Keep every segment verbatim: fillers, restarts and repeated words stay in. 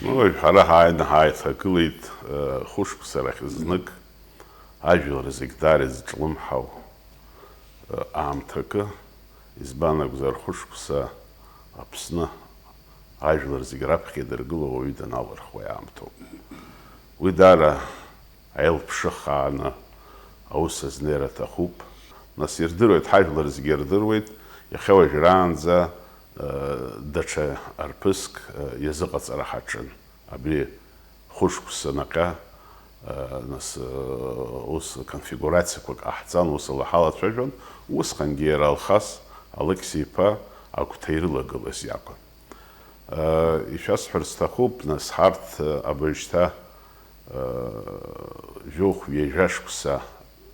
Уажә ҳара ҳааины ҳааиҭагылеит, э, хәышықәса рахь знык ажәлар зегь даара изҿлымҳау, э, аамҭакы, избан акәзар, хәышықәса Аԥсны ажәлар зегь раԥхьа идыргыло ауаҩы даналырхуа аамҭоуп. Уи даара аилԥшы хааны аус азнеира аҭахуп. Нас ирдыруеит, ҳажәлар зегьы ирдыруеит, иахьа уажәраанӡа, э, даҽа арԥыск, э, иазыҟаҵара ҳаҿын. Абри хәышықәса наҟьа, э, нас, э, ус конфигурациақәак ҟаҳҵан, ус ала ҳалацәажәон, усҟангьы иара Алхас Алықьса-иԥа агәҭа ирылагылаз иакәын. Э, ишәасҳәар сҭахуп, нас, ҳарҭ, э, абыржәшьҭа, э, жәохә ҩажәа шықәса,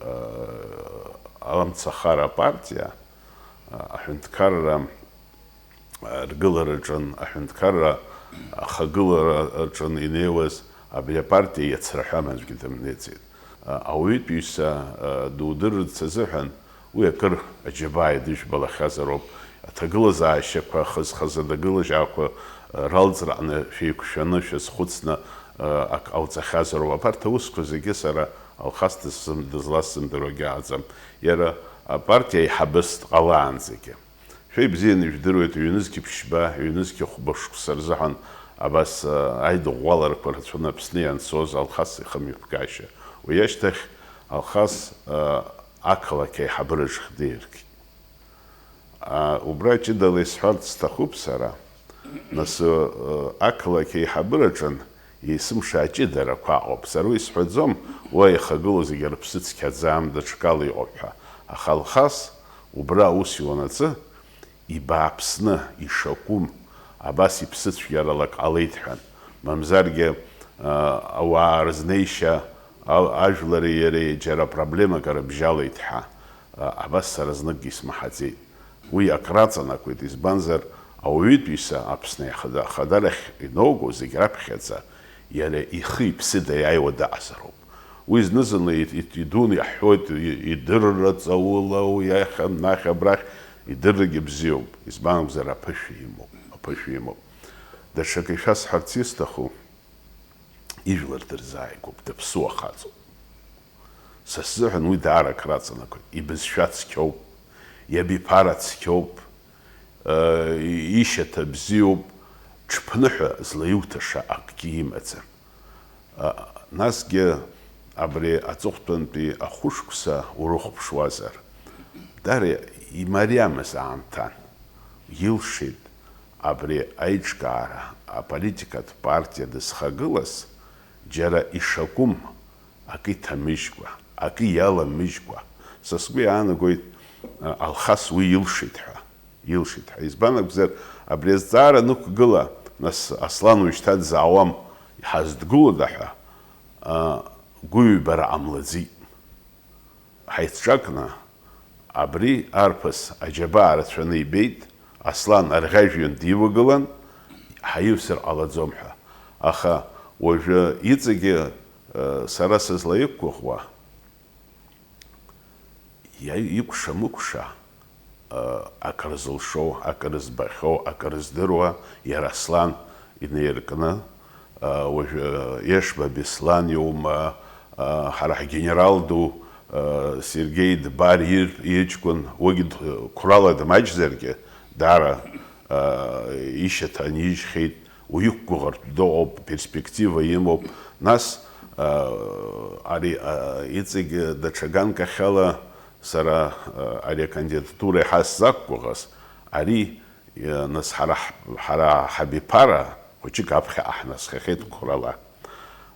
э, амцахара апартиа, э, аҳәынҭқарра, э, ргылараҿын, аҳәынҭқарра ахагылараҿын инеиуаз абри апартиа иацраҳәам аӡәгьы дымнеиӡеит. Э, ауаҩытәыҩса, э, дудырырц азыҳәан, уи акыр аџьабаа идыжәбалахьазароуп, аҭагылазаашьақәа хаз-хазы аҭагылазаашьақәа, э, ралҵраҟны шәеиқәшәаны шәазхәыцны, э, ак ҟауҵахьазароуп. Абарҭ аусқәа зегьы сара Алхас дысзым-, дызласзымдыруагьы ыҟаӡам. Иара апартиа аиҳабыс дҟалаанӡагьы. Шәа ибзианы ижәдыруеит, ҩнызқь ԥшьба, ҩнызқь хәба шықәса рзыҳәан абас, э, аидыӷәӷәаларақәа рацәаны Аԥсны ианцоз Алхас ихымҩаԥгашьа. Уи ашьҭахь Алхас, э, ақалақь аиҳабыраҿ хдеиркит. А, убра ҷыдала исҳәарц сҭахуп сара. Нас, э, ақалақь аиҳабыраҿын есымша аҷыдарақәа аҟоуп. Сара уи сҳәаӡом, уа ихагылоу зегьы рыԥсы цқьаӡам, даҽакала иҟоуп ҳәа. Аха Алхас убра аус иуанаҵы, ибааԥсны, ишакәым, абас иԥсыцәгьаралак ҟалеит ҳәа. Мамзаргьы, а, ауаа рызнеишьа, а-, ажәлари иареи џьара проблемак рыбжьалеит ҳәа, а, абас сара зныкгьы исмаҳаӡеит. Уи акраҵанакуеит, избанзар, ауаҩытәыҩса Аԥсны ахада-, ахадарахь иноуго зегь раԥхьаӡа иара ихы-иԥсы даиааиуа дыҟазароуп. Уи зны-зынла ит-, ит-, идуны иаҳҳәоит, и-, идырра ҵаула уи иахьа, нахь, абрахь, идыррагьы бзиоуп, избан акәзар, аԥышәа имоуп, аԥышәа имоуп. Даҽакы ишәасҳәарц исҭаху, ижәлар дырзааигәоуп, даԥсуа хаҵоуп. Са сзыҳәан уи даара акраҵанакуеит, ибызшәа цқьоуп, иабиԥара цқьоуп, э, ишьаҭа бзиоуп, ҽԥныҳәа злаиуҭаша акгьы имаӡам. А, насгьы абри аҵыхәтәантәи ахәышықәса урыхәаԥшуазар, даара имариамыз аамҭан. Илшеит абри аиҿкаара, аполитикатә партиа дызхагылаз, џьара ишакәым, акы иҭамыжькәа, акы иаламыжькәа. Са сгәы иаанагоит, а, Алхас уи илшеит ҳәа. Илшеит ҳәа. Избан акәзар, абри азҵаара анықәгыла, нас, Аслан уажәшьҭа дзаауам, иҳаздгылода ҳәа, а, гәыҩбара ҟамлаӡеит. Ҳаицҿакны, абри арԥыс аџьабаа рацәаны ибеит, Аслан арӷьажәҩан дивагылан, ҳаивсыр ҟалаӡом ҳәа. Аха уажәы иҵегьы, э, сара сызлаиқәгәыӷуа, иа-, икәша-мыкәша, э, акыр зылшо, акыр збахьоу, акыр здыруа, иара Аслан инеиркны, э, уажәы Ешба Беслан иоума, э, ҳара ҳгенерал ду, э, Сергеи Дбар ир-, иҷкәын, уигьы д-, қәрала дмаҷзаргьы, даара, э, ишьаҭа анижьхьеит, уиқәгәыӷыртә дыҟоуп, перспектива имоуп. Нас, э, ари, э, иҵегь даҽа ганкахьала сара, э, ари акандидатура иаҳа сзақәгәыӷыз, ари, э, нас ҳара ҳ-, ҳара ҳабиԥара хәыҷык аԥхьаҟа ҳнасхахьеит қәрала.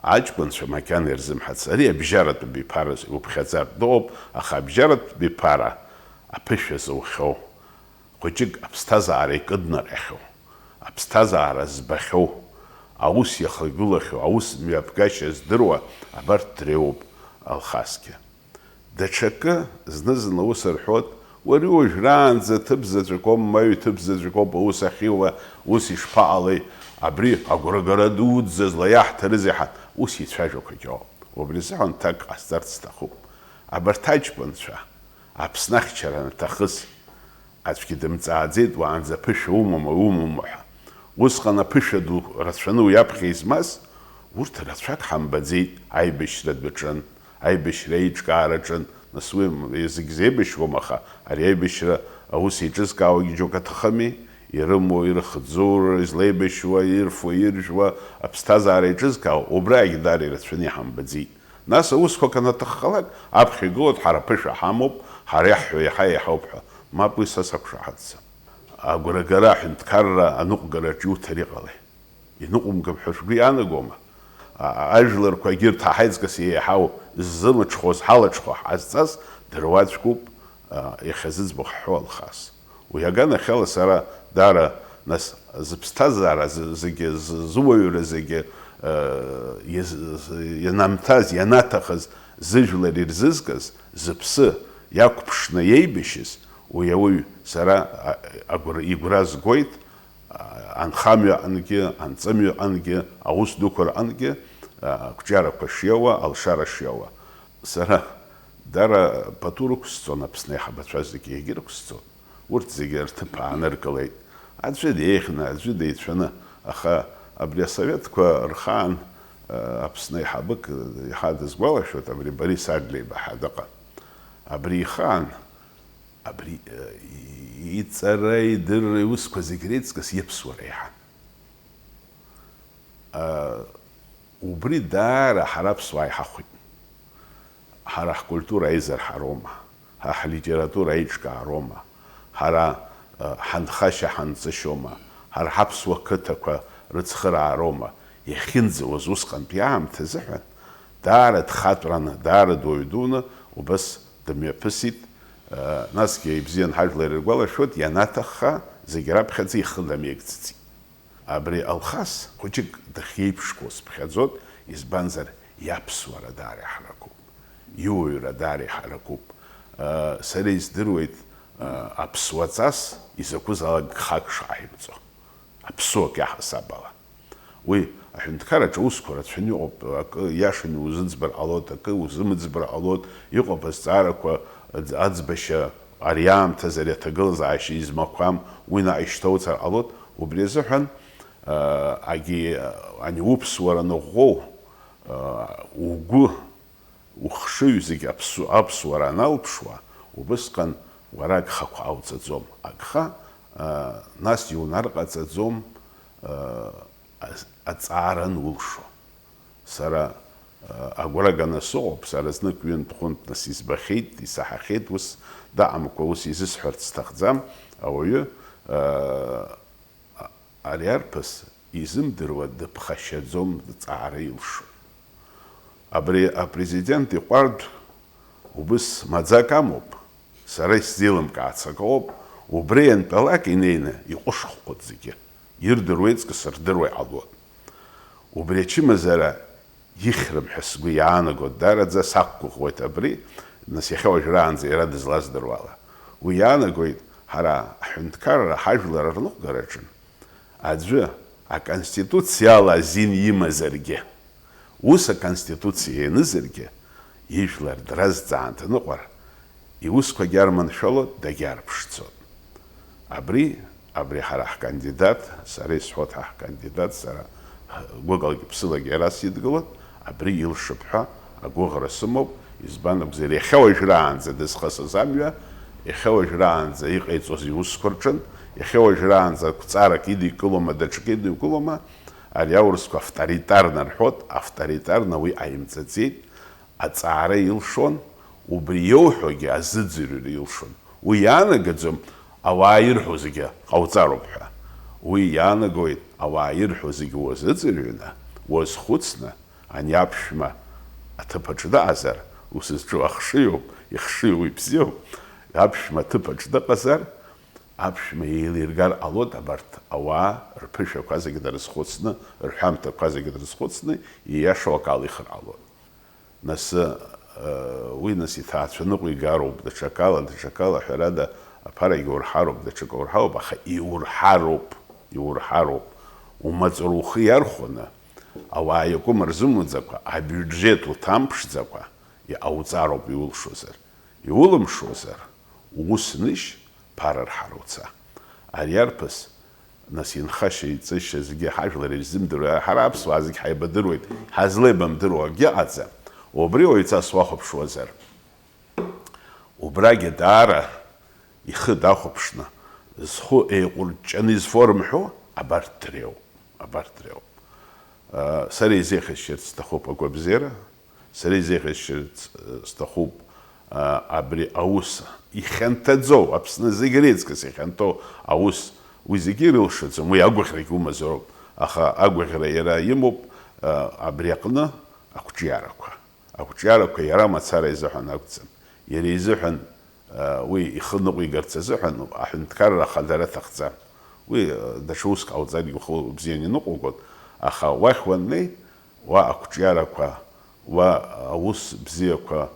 Аҷкәынцәа макьана ирзымҳац, ари абжьаратә биԥара уԥхьаӡартә дыҟоуп, аха абжьаратә биԥара аԥышәа зухьоу, хәыҷык аԥсҭазаара икыднаҟьахьоу, аԥсҭазаара збахьоу, аус иахагылахьоу, аус мҩаԥгашьа здыруа абарҭ дреиуоуп Алхасгьы. Даҽакы, зны-зынла ус рҳәоит, уара уажәраанӡа ҭыԥ заҵәык аума, маҩ ҭыԥ заҵәык ауп аус ахьиуа, ус ишԥаҟалеи, абри агәрагара дуӡӡа злаиаҳҭарызеи ҳа, ус ицәажәақәагьы ыҟоуп. Убри азыҳәан ҭак ҟасҵарц сҭахуп. Абарҭ аҷкәынцәа, Аԥсны ахьчара анаҭахыз, аӡәгьы дымҵааӡеит, уаанӡа аԥышәа умоума, умоума ҳәа. Усҟан аԥышәа ду рацәаны уи аԥхьа измаз, урҭ рацәак ҳамбаӡеит, аибашьра дәаҿын, аибашьра еиҿкаараҿын, нас уи зегь зеибашьуам, аха ари аибашьра аус еиҿызкаауагьы џьоук аҭахыми, ирымоу, ирыхӡоу, излеибашьуа, ирфо, иржәуа, аԥсҭазаара еиҿызкаауа, убраагьы даара ирацәаны иҳамбаӡеит. Нас аусқәак анаҭаххалак, аԥхьа игылоит, ҳара аԥышәа ҳамоуп, ҳара иаҳҳәо иаҳа еиҳауп ҳәа. Мап, уи са сақәшаҳаҭӡам. Агәрагара аҳәынҭқарра аныҟәгараҿ иуҭар иҟалеи? Иныҟәымгап ҳәа шәгәы иаанагома? А-, ажәларқәа егьырҭ ҳаҳаиҵкыс еиҳау ззымҽхәоз ҳалаҽхәа ҳҟазҵаз дыруаӡәкуп, а, иахьазыӡбахә ҳҳәо Алхас. Уи аганахьала сара даара, нас, зыԥсҭазаара з-, зегьы, з-, зыуаҩра зегьы, а, иаз-, з-, ианамҭаз, ианаҭахыз, зыжәлар ирзызкыз, зыԥсы иақәԥшны иеибашьыз уи ауаҩ сара, а, агәра-, игәра згоит, анхамҩа аҟынгьы, анҵымҩа аҟынгьы, аус дуқәа рҟынгьы, ақәҿиарақәа шиауа, алшара шиауа. Сара дара пату рықәсҵон Аԥсны аиҳабацәа зегьы, егьырықәсҵон. Урҭ зегьы рҭыԥ ааныркылеит. Аӡәы деиӷьны, аӡәы деицәаны, аха абри асоветқәа рхаан, Аԥсны аиҳабык иаҳа дысгәалашәоит, абри Борис Адлеиба ҳәа дыҟан. Абри ихаан, Абри, э, иҵара, идырра, иусқәа зегь реиҵкыс иаԥсуара иаҳан. Э, убри даара ҳара аԥсуаа иҳахәеит. Ҳара ҳкультура аизырҳароума, ҳа ҳлитература аиҿкаароума, ҳара, э, ҳанхашьа-ҳанҵышьоума, ҳара ҳаԥсуа қыҭақәа рыцхыраароума, иахьынӡауаз усҟантәи аамҭа азыҳәан, даара дхатәраны, даара дуаҩ дуны убас дымҩаԥысит. Насгьы ибзиан ҳажәлар иргәалашәоит, ианаҭахха зегь раԥхьаӡа ихы намеигӡаӡеит. Абри Алхас хәыҷык дахьиеиԥшқәоу сыԥхьаӡоит, избанзар, иаԥсуара даара иҳаракуп, иуаҩра даара иҳаракуп. Сара издыруеит аԥсуаҵас изакәызаалак гхак шааимҵо. Аԥсуак иаҳасаб ала. Уи аҳәынҭқарраҿы аусқәа рацәаны иҟоуп, акы иашаны иузыӡбар ҟалоит, акы узымыӡбар ҟалоит, иҟоуп азҵаарақәа, аӡ-, аӡбашьа, ари аамҭазы ари аҭагылазаашьа измақәам, уи наҟ ишьҭоуцар ҟалоит, убри азыҳәан, а, агьи, ани уԥсуара ныӷәӷәоу, а, угәы Ухшыҩ зегь аԥсу-, аԥсуара аналԥшуа, убысҟан уара агхақәа ҟауҵаӡом. Агха, а, нас иунарҟаҵаӡом, а, аз-, аҵаара анулшо. Сара, а, агәра ганы сыҟоуп, сара знык ҩынтә-хәынтә нас избахьеит, исаҳахьеит, ус даҟамкәа ус изысҳәарц сҭахӡам, ауаҩы, а, Ари арԥыс изымдыруа дыԥхашьаӡом, дҵаара илшом. Абри апрезидент иҟәардә убыс маӡак амоуп, сара исзеилымкаац акы ыҟоуп, убри иантәалак инеины иҟәышхәхоит зегьы, ирдыруа еиҵкыс рдыруа иҟалоит. Убри ачымазара ихьрым ҳәа сгәы иаанагоит, даараӡа сақәгәыӷуеит абри, нас иахьа уажәраанӡа иара дызлаздыруала. Уи иаанагоит, ҳара ҳҳәынҭқарра ҳажәлар рныҟәгараҿы аӡәы аконституциала азин имазаргьы, ус аконституциа ианызаргьы, ижәлар дразҵаан дныҟәар, Иусқәагьы арманшәалоит, дагьаарԥшӡоит. Абри, абри ҳара ҳкандидат, сара исҳәоит ҳа ҳкандидат, сара гәыкалагьы ԥсылагьы ара сидгылоит, абри илшап ҳәа агәыӷра сымоуп, избан акәзар, иахьа уажәраанӡа дызхысыз амҩа, иахьа уажәраанӡа иҟаиҵоз иусқәа рҿын, иахьа уажәраанӡа ақәҵарак идикылома, даҽакы идикылома, ари аурысқәа авторитарно рҳәоит, авторитарно уи ҟаимҵаӡеит, Аҵаара илшон, убри иоуҳәогьы азыӡырҩра илшон. Уи иаанагаӡом, ауаа ирҳәо зегьы ҟауҵароуп ҳәа. Уи иаанагоит, ауаа ирҳәо зегьы уазыӡырҩны, уазхәыцны, ани аԥшәма аҭыԥ аҿы дыҟазар, ус зҿу ахшыҩуп, ихшыҩу ибзиоуп, аԥшәма аҭыԥ аҿы дыҟазар, аԥшәма еилиргар ҟалоит абарҭ ауаа рԥышәақәа зегьы дрызхәыцны, рҳәамҭақәа зегьы дрызхәыцны, ииашоу акы алихыр ҟалоит. Нас, э, уи нас иҭаацәа ныҟәигароуп, даҽакала, даҽакала, ҳәарада, аԥарагьы урҳароуп, даҽакы урҳароуп, аха иурҳароуп, иурҳароуп. Умаҵура ухы иархәаны, ауаа иакәым рзымуӡакәа, абиуџьеҭ уҭамԥшӡакәа, иҟауҵароуп иулшозар. Иулымшозар, уус нышь, ԥара рҳара уца. Ари арԥыс, Нас инхашьа, иҵышьа зегьы ҳажәлар ирзымдыруа, ҳара аԥсуаа зегь ҳаибадыруеит, ҳазлеибамдыруа акгьы ыҟаӡам. Убри уаҩҵас уахәаԥшуазар, убрагьы даара ихы дахәаԥшны, зхәы еиҟәырҷҷаны изфо рымҳәо, абарҭ дреиуоуп, абарҭ дреиуоуп. Сара изеиӷьасшьарц сҭахуп агәабзиара, сара изеиӷьасшьарц, э, сҭахуп, э, абри аус ихьанҭаӡоу, Аԥсны зегь реиҵкыс ихьанҭоу аус, уи зегьы ирылшаӡом, уи агәаӷьрагьы умазароуп, аха агәаӷьра иара имоуп, э, абри аҟны ақәҿиарақәа. Ақәҿиарақәа иара мацара изыҳәан акәӡам, иара изыҳәан, э, уи ихы ныҟәигарц азыҳәан аҳәынҭқарра ахадара аҭахӡам. Уи, э, даҽа уск ҟауҵаргьы ухы бзианы иныҟәугоит, аха уахь уаннеи, уа ақәҿиарақәа, уа аус бзиақәа,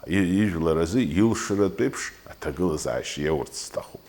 и-, ижәлар азы илшаратә еиԥш аҭагылазаашьа иаурц сҭахуп.